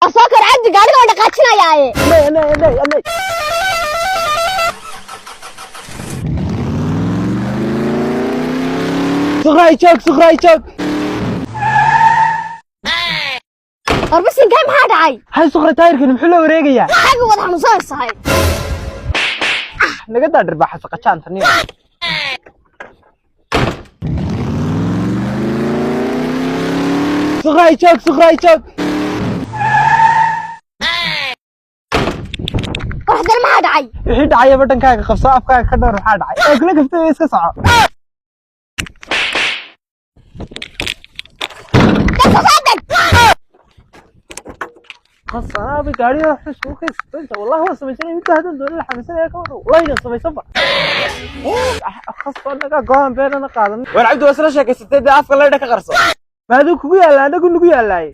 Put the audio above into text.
War soo kor, Cabdi, gaariga waa dhaqaajinayaaye. Anay, anay, anay, anay. Suqray, joog! Suqray, joog! War bisinkaa, maxaa dhacay? Hay Suqray, taayirkani muxuu la wareegayaa? Xagga wada xanuunsanaysahay. Naga daa dhirbaaxa saqajaanta niyo. Suqray, joog! Suqray, joog! War haddana maxaa dhacay? Wixii dhacayaba dhankaaga qabso, afkaaga ka dhowr. Maxaa dhacay ee kula kaftay? Iska soco. Dadka soo deg. Qasanaaba gaariga wax isku kaysata. Wallahi waa samaysanay midda haddaan doonin la xanuunsanaya. Ka waran, wallahi inaan samaysanba khasba anaga go'aan beenana qaadan. War Cabdi, waa isla sheekaysatay dee, afka leydha ka qarso. Maaduu kugu yaalla? Anagu nagu yaallaaye.